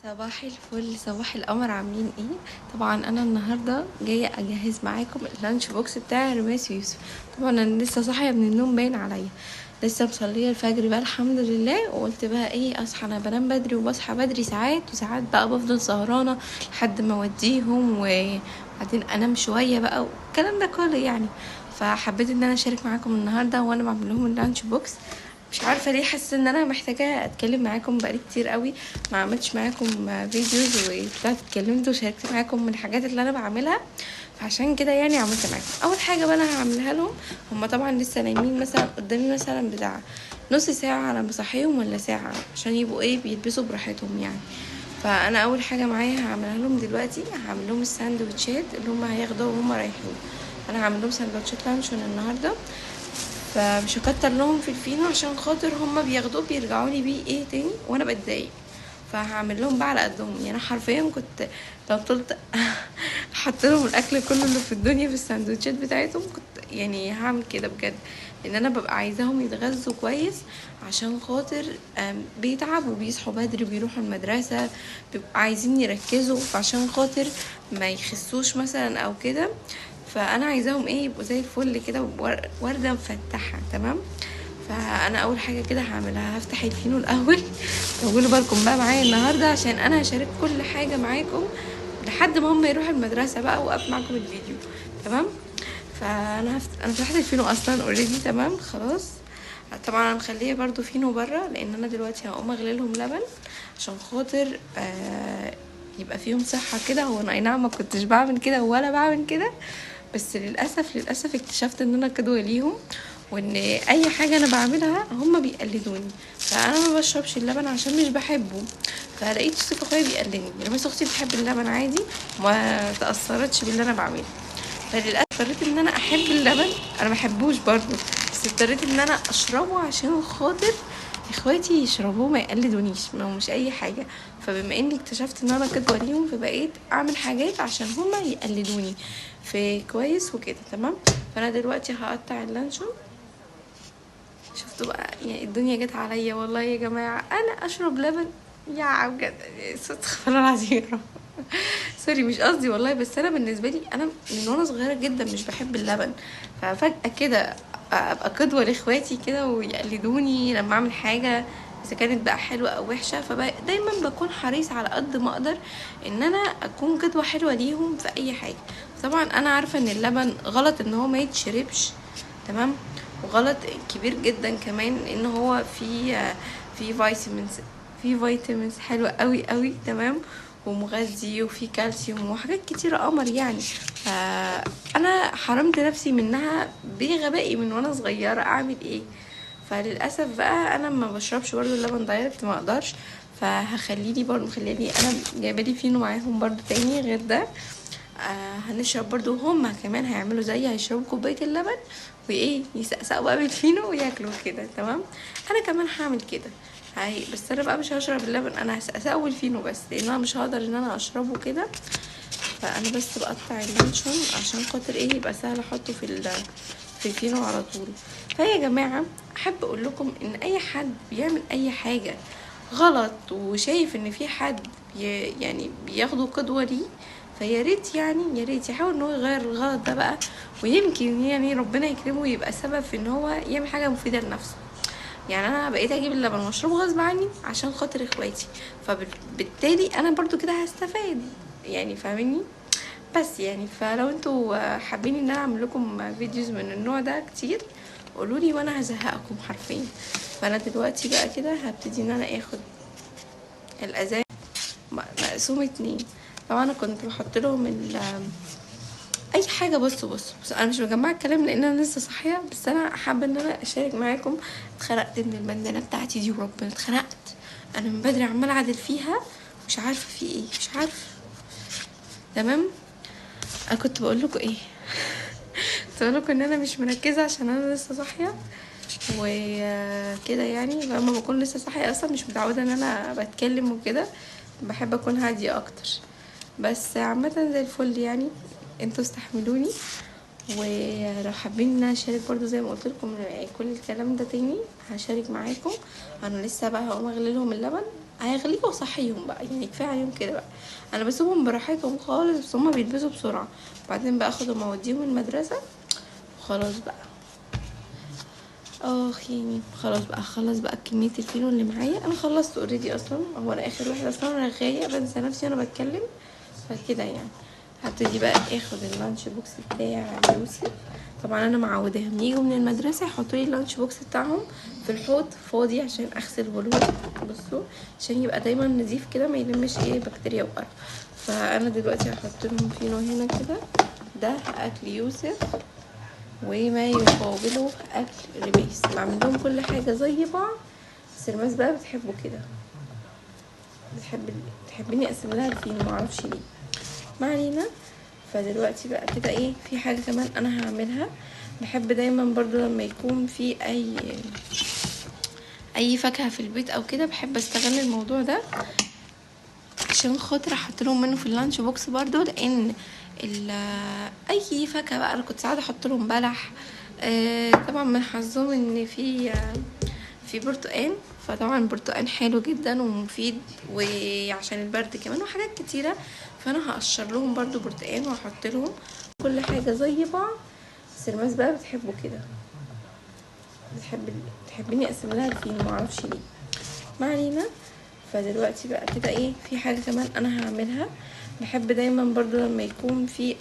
صباح الفل، صباح القمر. عاملين ايه؟ طبعا انا النهارده جاية اجهز معاكم ال lunch box بتاع رماس ويوسف. طبعا انا لسه صاحية من النوم، باين عليا لسه مصليه الفجر بقى الحمد لله، وقلت بقى ايه اصحى. انا بنام بدري وبصحى بدري ساعات، وساعات بقى بفضل سهرانة لحد ما اوديهم وبعدين انام شوية بقى والكلام ده كله يعني. فحبيت ان انا اشارك معاكم النهارده وانا بعمل لهم ال lunch box. مش عارفه ليه حاسه ان انا محتاجه اتكلم معاكم، بقالي كتير قوي ما عملتش معاكم videos وطلعت اتكلمت وشاركت معاكم من الحاجات اللي انا بعملها، فعشان كده يعني عملت معاكم. اول حاجة بقى انا هعملها لهم، هم طبعا لسه نايمين مثلا قدامي مثلا بتاع نص ساعة على ما اصحيهم ولا ساعة، عشان يبقوا ايه بيلبسوا براحتهم يعني. فانا اول حاجة معايا هعملها لهم دلوقتي، هعمل لهم الساندوتشات اللي هم هياخدوها وهم رايحين. انا هعمل لهم ساندوتشات لانشون النهارده، فمش هكتر لهم في الفينو عشان خاطر هما بياخدوه بيرجعوا لي بيه ايه تاني وانا بتضايق، فهعمل لهم بقى على قدهم يعني. انا حرفيا كنت لو فضلت احط لهم الاكل كله اللي في الدنيا في السندوتشات بتاعتهم كنت يعني هعمل كده بجد، لان انا ببقى عايزاهم يتغذوا كويس عشان خاطر بيتعبوا، بيصحوا بدري، بيروحوا المدرسة، بيبقوا عايزين يركزوا، فعشان خاطر ما يخسوش مثلا او كده، فانا عايزاهم ايه يبقوا زي الفل كده ورده مفتحة. تمام. فانا اول حاجة كده هعملها هفتح الفينو الاول. طولوا بالكم بقى معايا النهارده عشان انا هشارك كل حاجة معاكم لحد ما هم يروحوا المدرسة بقى، واقف معاكم الفيديو. تمام. فانا انا فتحت الفينو اصلا already. تمام خلاص. طبعا انا مخليه برضو فينو بره لان انا دلوقتي هقوم اغلي لهم لبن عشان خاطر يبقى فيهم صحة كده. هو انا اي نعم ما كنتش بعمل كده ولا بعمل كده، بس للاسف اكتشفت ان انا قدوة ليهم، وان اي حاجة انا بعملها هم بيقلدوني. فانا ما بشربش اللبن عشان مش بحبه، فلقيت يوسف اخويا بيقلدني. بس اختي بتحب اللبن عادي وما تاثرتش باللي انا بعمله، فللاسف اضطريت ان انا احب اللبن. انا ما بحبوش برضه، بس اضطريت ان انا اشربه عشان خاطر اخواتي يشربوه ما يقلدونيش، ما هو مش اي حاجة. فبما اني اكتشفت ان انا قدوة ليهم، فبقيت اعمل حاجات عشان هما يقلدوني في كويس وكده. تمام. فانا دلوقتي هقطع اللانشون. شفتوا بقى يعني الدنيا جت عليا والله يا جماعة، انا اشرب لبن يا بجد استغفر الله العظيم يا رب. sorry مش قصدي والله، بس انا بالنسبة لي انا من وانا صغيرة جدا مش بحب اللبن، ففجاه كده ابقى قدوة لاخواتي كده ويقلدوني لما اعمل حاجة اذا كانت بقى حلوة او وحشة. فدايما بكون حريصة على قد ما اقدر ان انا اكون قدوة حلوة ليهم في اي حاجة. طبعا انا عارفه ان اللبن غلط ان هو ما يتشربش، تمام، وغلط كبير جدا كمان ان هو في vitamins، في vitamins حلوة قوي قوي، تمام، ومغذي وفي كالسيوم وحاجات كتيرة قمر يعني. فانا حرمت نفسي منها بغبائي من وانا صغيرة، اعمل ايه؟ فللاسف بقى انا ما بشربش برضو اللبن direct، ما اقدرش، فهخليلي برضو مخليلي انا جايبالي فينو معاهم برضو تاني غير ده. هنشرب برضو، هما كمان هيعملوا زيي، هيشربوا كوباية اللبن وايه يسقسقوا بقى بالفينو وياكلوا كده. تمام. انا كمان هعمل كده، بس انا بقى مش هشرب اللبن، انا هسقسقه بالفينو بس، لان انا مش هقدر ان انا اشربه كده. فانا بس بقطع اللانشون عشان خاطر ايه يبقى سهل احطه في الفينو على طول. فيا جماعة احب اقول لكم ان اي حد بيعمل اي حاجة غلط وشايف ان في حد يعني بياخده قدوة ليه، فيا ريت يعني يا ريت يحاول ان هو يغير الغلط ده بقى، ويمكن يعني ربنا يكرمه ويبقى سبب في ان هو يعمل حاجة مفيدة لنفسه. يعني انا بقيت اجيب اللبن واشربه غصب عني عشان خاطر اخواتي، فبالتالي انا برضو كده هستفاد يعني، فاهميني؟ بس يعني فلو انتوا حابين ان انا اعمل لكم videos من النوع ده كتير قولولي وانا هزهقكم حرفيا. فانا دلوقتي بقى كده هبتدي ان انا اخد الازاز مقسوم 2. طبعا انا كنت بحط لهم اي حاجة. بصوا انا مش مجمعة الكلام لان انا لسه صاحية، بس انا حابة ان انا اشارك معاكم. اتخنقت من البندانه بتاعتي دي وربنا اتخنقت، انا من بدري عماله اعدل فيها مش عارفه في ايه، مش عارفه. تمام. انا كنت بقول لكم ايه؟ كنت بقول لكم ان انا مش مركزه عشان انا لسه صاحية وكده يعني. لما بكون لسه صاحية اصلا مش متعوده ان انا بتكلم وكده، بحب اكون هادية اكتر، بس عامة زي الفل يعني. انتوا استحملوني، ولو حابين ان انا اشارك برضو زي ما قلت لكم كل الكلام ده تاني هشارك معاكم. انا لسه بقى هقوم اغلي لهم اللبن هغليه واصحيهم بقى، يعني كفاية عليهم كده بقى. انا بسيبهم براحتهم خالص، بس هما بيلبسوا بسرعة. بعدين بقى اخدهم اوديهم المدرسة وخلاص بقى. اخ يعني خلاص بقى، خلص بقى كمية الفينو اللي معايا. انا خلصت already اصلا، هو انا اخر واحدة اصلا رغايه بنسى نفسي وانا بتكلم، فكده يعني. هبتدي بقى اخد ال lunch box بتاع يوسف. طبعا انا معوداهم يجوا من المدرسة يحطوا لي ال lunch box بتاعهم في الحوض فاضي عشان اغسله لهم، بصوا عشان يبقى دايما نظيف كده، ما يلمش ايه بكتيريا وقرف. فانا دلوقتي هحط لهم فينو هنا كده، ده اكل يوسف وما يقابله اكل رميس. بعمل لهم كل حاجة زي بعض، بس رميس بقى بتحبه كده، بتحبني اقسم لها الفينو، معرفش ليه، ما علينا. فدلوقتي بقى كده ايه، في حاجة كمان انا هعملها. بحب دايما برضو لما يكون في اي فاكهة في البيت او كده، بحب استغل الموضوع ده عشان خاطر احط لهم منه في ال lunch box برضو، لان اي فاكهة بقى انا كنت ساعات احط لهم بلح. طبعا من حظهم ان في برتقان، فطبعا البرتقان حلو جدا ومفيد وعشان البرد كمان وحاجات كتيرة. فانا هقشر لهم برضو برتقان وهحط لهم كل حاجة زي بعض، بس رماس بقى بتحبه كده، بتحبني اقسم لها الفينو، معرفش ليه، ما علينا. فدلوقتي بقى كده ايه، في حاجة كمان انا هعملها. بحب دايما برضو لما يكون في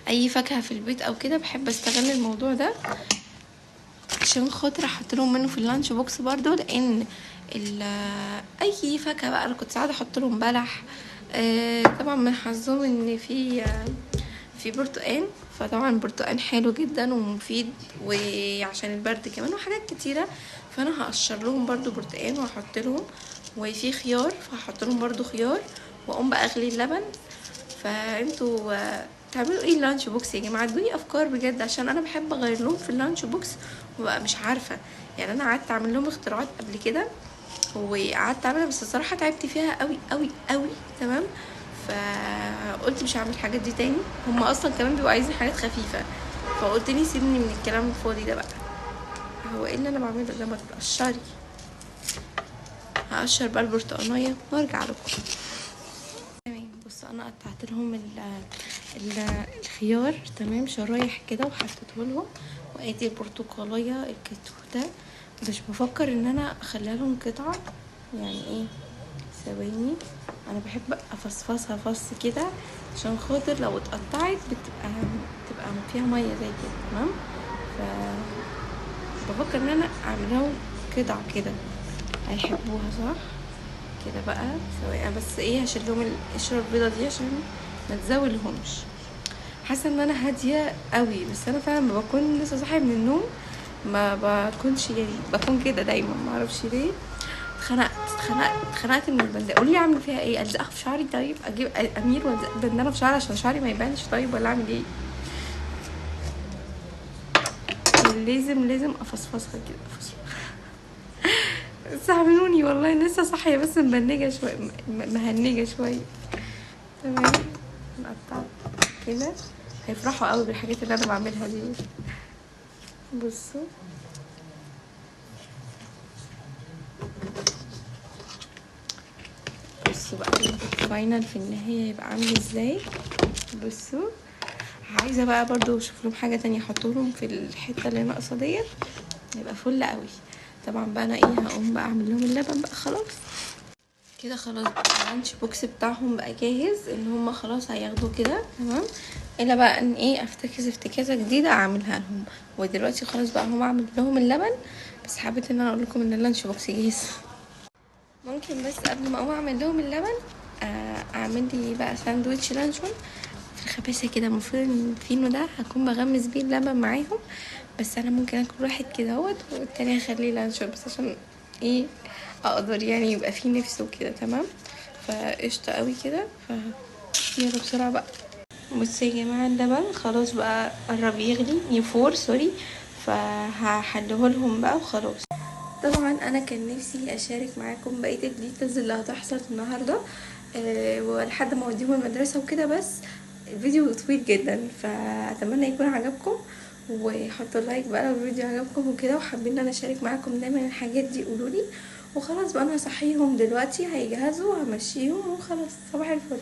اي فاكهة في البيت او كده، بحب استغل الموضوع ده عشان خاطر احط لهم منه في ال lunch box برضو، لان اي فاكهة بقى انا كنت ساعات احط لهم بلح. طبعا من حظهم ان في برتقان، فطبعا البرتقان حلو جدا ومفيد وعشان البرد كمان وحاجات كتيرة. فانا هقشر لهم برضو برتقان وهحط لهم، وفي خيار فهحط لهم برضو خيار، واقوم بقى اغلي اللبن. فانتوا تعملوا ايه ال lunch box يا جماعة؟ ادوني افكار بجد، عشان انا بحب اغير لهم في ال lunch box وبقى مش عارفه. يعني انا قعدت اعمل لهم اختراعات قبل كده وقعدت اعملها، بس الصراحة تعبت فيها قوي قوي قوي، تمام. فقلت مش هعمل الحاجات دي تاني، هم اصلا كمان بيبقوا عايزين حاجات خفيفة، فقلت لي سيبني من الكلام الفاضي ده بقى. هو ايه اللي انا بعمله ده؟ ما تتقشري. هقشر بقى البرتقانيه وارجع لكم. تمام، بصوا انا قطعت لهم الخيار، تمام، شرايح كده وحطيته لهم، وادي البرتقاليه الكتوته، مش بفكر ان انا اخليها لهم قطعه، يعني ايه، ثواني، انا بحب افصفصها فص كده عشان خاطر لو اتقطعت بتبقى فيها مية زي كده، تمام. ف بفكر ان انا اعملهم قطع كده، هيحبوها صح كده بقى. سواء بس ايه، هشيل لهم القشرة البيضة دي عشان ما تزولهمش. حاسه ان انا هادية قوي، بس انا فعلا ما بكون لسه صاحية من النوم ما بكونش، يعني بكون كده دايما، ما اعرفش ليه. اتخنقت من البندانه. قولي لي اعمل فيها ايه؟ الزقها في شعري؟ طيب اجيب امير والزق بندانه في شعري عشان شعري ما يبانش؟ طيب ولا اعمل ايه؟ لازم افصفصها كده، افصفصها. استحملوني والله لسه صاحية، بس مبنجه شوية، مهنجه شوية. تمام، نقطع كده، هيفرحوا قوي بالحاجات اللي انا بعملها دي. بصوا بصوا بقى ال final في النهاية هيبقى عامل ازاي. بصوا عايزه بقى برضو اشوف لهم حاجة تانية احطه لهم في الحتة اللي ناقصه ديت، يبقى فل قوي. طبعا بقى انا ايه، هقوم بقى اعمل لهم اللبن بقى خلاص كده. خلاص ال lunch box بتاعهم بقى جاهز، ان هم خلاص هياخدوه كده، تمام. الا بقى ان ايه، افتكس افتكاسه جديدة اعملها لهم. ودلوقتي خلاص بقى هم اعمل لهم اللبن، بس حبيت ان انا اقول لكم ان ال lunch box جاهز. ممكن بس قبل ما اقوم اعمل لهم اللبن، اعمل لي بقى ساندوتش لانشون في الخباثه كده. المفروض ان الفينو ده هكون بغمس بيه اللبن معاهم، بس انا ممكن اكل واحد كده اهوت والتاني اخليه لانشون، بس عشان ايه اقدر يعني يبقى فيه نفسه كده، تمام. فقشطه قوي كده. ف يلا بسرعة بقى. بصوا يا جماعة اللبن خلاص بقى قرب يغلي، يفور sorry، فهحله لهم بقى وخلاص. طبعا انا كان نفسي اشارك معاكم بقية ال details اللي هتحصل النهارده، ولحد ما اوديهم المدرسة وكده، بس الفيديو طويل جدا، فاتمنى يكون عجبكم، وحطوا like بقى لو الفيديو عجبكم وكده، وحابين ان انا اشارك معاكم دايما الحاجات دي قولولي. وخلاص بقى انا هصحيهم دلوقتي، هيجهزوا وهمشيهم وخلاص. صباح الفل.